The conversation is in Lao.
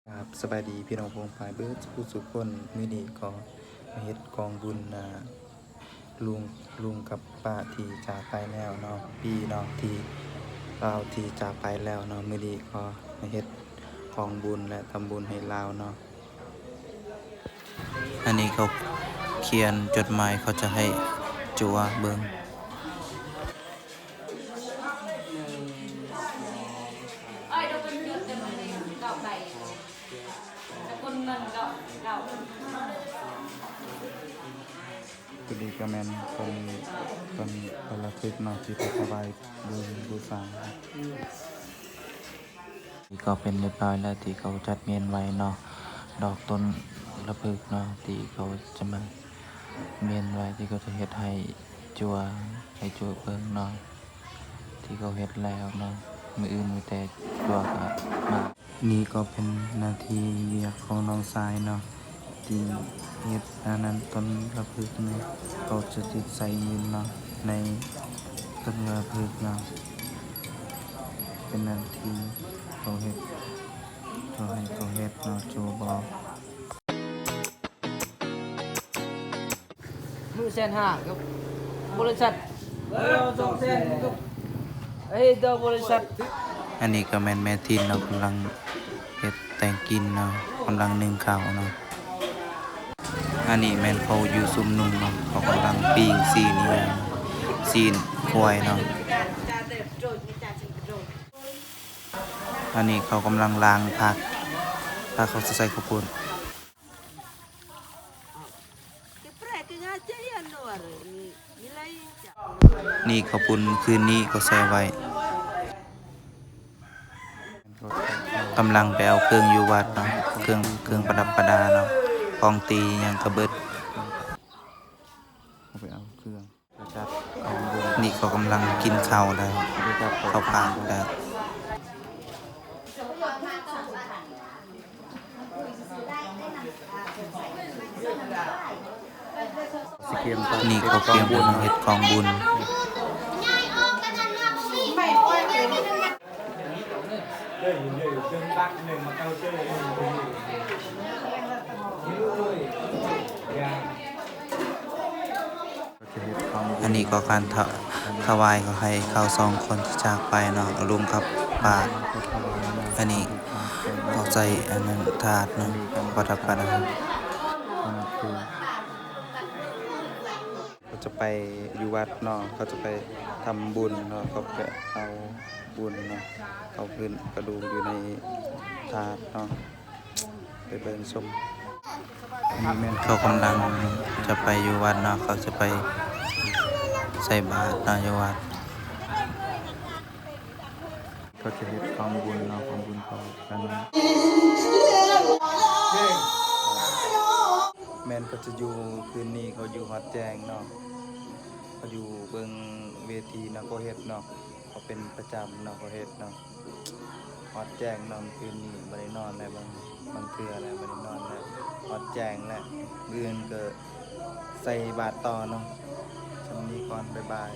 ຄັບ ສະບາຍດີພີ່ນ້ອງປ້ອງປາຍເບິດສູ່ຜູ້ສູ່ຄົນ. ມື້ນີ້ກໍມາເຮັດກອງບຸນ ອ່າ ລຸງ ລຸງກັບປ້າທີ່ຈາກໄປແລ້ວເນາະ, ປີເນາະ ທີ່ລາວທີ່ຈາກໄປແລ້ວເນາະ. ມື້ນີ້ກໍມາເຮັດກອງບຸນ ແລະ ທຳບຸນໃຫ້ລາວເນາະ. ອັນນີ້ເຂົາຂຽນຈົດໝາຍ ເຂົາຈະໃຫ້ຈົວເບິ່ງ. ຕົວນີ້ກໍແມ່ນເພິ່ນ ເພິ່ນ ເພິ່ນລະທຶກເນາະ ທີ່ໄປຖວາຍບຸນບູຊາ. ນີ້ກໍເປັນຮຽບຮ້ອຍແລ້ວ ທີ່ເຂົາຈັດມ້ຽນໄວ້ເນາະ, ດອກຕົ້ນລະພຶກເນາະ ທີ່ເຂົາຈະມາມ້ຽນໄວ້ ທີ່ເຂົາຈະເຮັດໃຫ້ຈົວ ໃຫ້ຈົວເບິ່ງເນາະ ທີ່ເຂົາເຮັດແລ້ວເນາະ. ມື້ອື່ນມີແຕ່ຈົວກໍມາ. ນີ້ກໍເປັນໜ້າທີ່ວຽກຂອງນ້ອງຊາຍເນາະ ທີ່ເຮັດອັນນັ້ນ ຕົ້ນລະພຶກນີ້ ເຂົາຈະຕິດໃສ່ເງິນເນາະ ໃນຕົ້ນລະພຶກເນາະ. ເປັນໜ້າທີ່ເຂົາເຮັດ ເຂົາໃຫ້ເຂົາເຮັດເນາະ ໂຈບອກ. ມື້ແສນຫ້າກັບບໍລິສັດ ເອີ ສອງແສນກັບ ເອີ ຕໍ່ບໍລິສັດ. ອັນນີ້ກໍແມ່ນແມ່ທີນເນາະ ກຳລັງເຮັດແຕ່ງກິນເນາະ ກຳລັງໜຶ້ງເຂົ້າເນາະ. ອັນນີ້ແມ່ນເຂົາຢູ່ຊຸມນຸມເນາະ ເຂົາກຳລັງປີ້ງຊີ້ນອີ່ຫຍັງ ຊີ້ນຄວາຍເນາະ. ອັນນີ້ເຂົາກຳລັງລ້າງຜັກ ຖ້າເຂົາຊິໃສ່ເຂົ້າປຸ້ນ. ນີ້ເຂົ້າປຸ້ນຄືນນີ້ເຂົາໃສ່ໄວ້. ກຳລັງໄປເອົາເຄື່ອງຢູ່ວັດເນາະ ເຄື່ອງ ເຄື່ອງປະດັບປະດາເນາະ ຂອງຕີຫຍັງກະເບິດ. ເຂົາໄປເອົາເຄື່ອງ. ນີ້ເຂົາກຳລັງກິນເຂົ້າແລ້ວ ເຂົ້າປາກແລ້ວ. ນີ້ເຂົາກຽມກຳລັງເຮັດກອງບຸນ. ອັນນີ້ກໍການຖະ ຖະຫວາຍເຂົ້າໃຫ້ເຂົາສອງຄົນທີ່ຈາກໄປເນາະ ລຸງກັບປ້າ. ອັນນີ້ເຂົາໃສ່ອັນນັ້ນຖາດເນາະ ປະດັບປະດາ. ເຂົາຈະໄປຢູ່ວັດເນາະ ເຂົາຈະໄປທຳບຸນເນາະ ເຂົາໄປເອົາບຸນເນາະ ເຂົາຂຶ້ນກະດູກຢູ່ໃນຖາດເນາະ ໄປເບິ່ງຊົມ. ເຂົາກຳລັງຈະໄປຢູ່ວັດເນາະ ເຂົາຈະໄປໃສ່ບາດເນາະ ຢູ່ວັດ. ເຂົາຈະເຮັດກອງບຸນເນາະ ກອງບຸນເຂົາກັນ ແມ່ນເຂົາຈະຢູ່ຄືນນີ້ ເຂົາຢູ່ຮອດແຈ້ງເນາະ ເຂົາຢູ່ເບິ່ງເວທີເນາະ ເຂົາເຮັດເນາະ ເຂົາເປັນປະຈຳເນາະ ເຂົາເຮັດເນາະ ຮອດແຈ້ງເນາະ. ຄືນນີ້ບໍ່ໄດ້ນອນແລ້ວ ບາງ ບາງເທື່ອແລ້ວບໍ່ໄດ້ນອນແລ້ວ ຮອດແຈ້ງແລ້ວ ມື້ອື່ນກໍໃສ່ບາດຕໍ່ເນາະ. ສ່ຳນີ້ກ່ອນ ບາຍບາຍ.